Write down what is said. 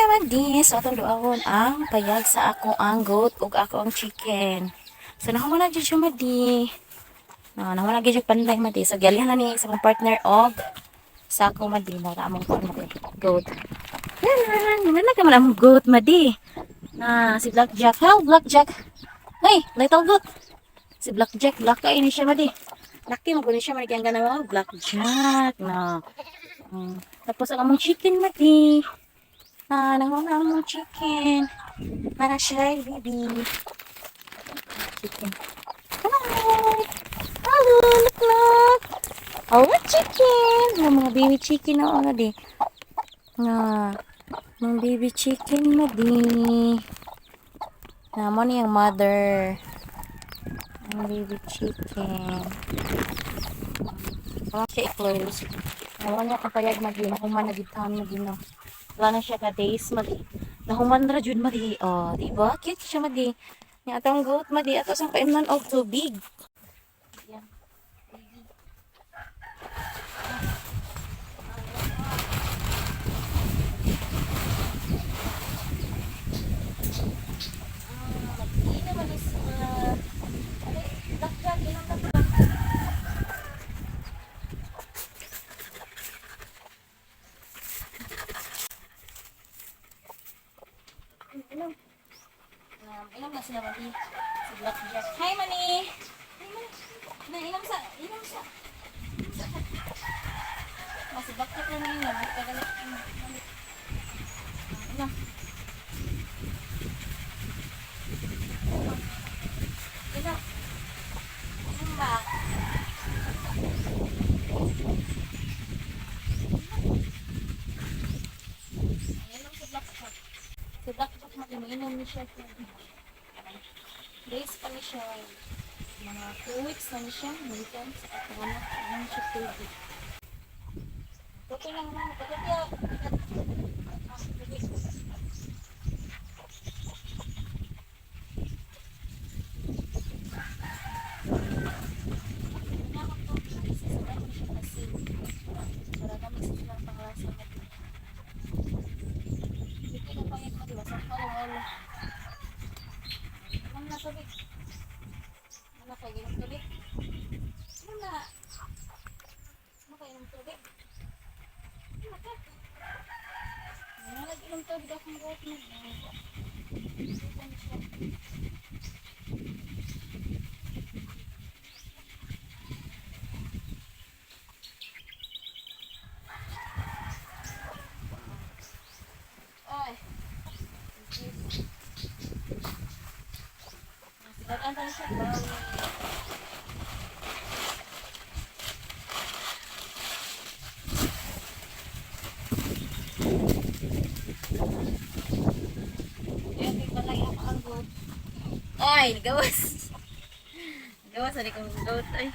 Naman di. So atong duawon ang payag sa ako ang goat ug ako ang chicken. So nahuman na jud siya, madi. No, nahuman na jud siya panday, madi. So gialihan na ni sa akong partner og sako, madi, mo ta among kuan, madi. Goat. Yan, naman na ka man among goat, madi. Na si Blackjack. How Blackjack? Hey, little goat. Si Blackjack, black kay ni siya, madi. Laki mo ni siya, madi, ang gana Blackjack na. Tapos ang among chicken, madi. Ah, nanguna ang among chicken. Para siya, baby. Chicken. Hi! Hello, look, look. Oh, chicken. Nga mga baby chicken na ano di. Nga mga baby chicken na di. Na mo niyang mother. Ang baby chicken. Wala siya i-close. Wala niya kapayag madi. Nahuman na gid taon madi, no. Wala na siya ka days, madi. Nahuman ra jud, madi. Oh, di ba? Cute siya, madi. Nya atong goat, madi, ato sang paimnon og tubig. Yan. Baby. Ah, mag-inom man is ay, Blackjack, inom na ba? Inom. Inom na sila, mani. Si Blackjack. Hi, Mani! Hi, Mani. Na, inom sa, inom sa. Inom sa. Ah, si Blackjack na inom. Tagal, inom. Mani. Ah, inom. Inom. Inom ba? Inom si Blackjack. Si Blackjack, mani, inom ni siya. Days pa ni siya. Mga 2 weeks na ni siya. Balikan sa katawan. Inom siya tubig. Okay lang naman. Pagkati. Ah, tubig. Wala akong tubig kasi sabay ko siya asin. Para kami sa silang panglasa mo. Hindi ka payag mo, di ba? Sa palo. Inom na tubig. Ano kayo inom tubig? Ano na? Ano kayo inom tubig? Ano ka? Ano nag-inom tubig akong goat mo? Dito na siya. Ay. Sigat tayo siya. Bye. Ayan, di balay ako ang goat. Ay, nagawas. Nagawas na kong goat. Ay.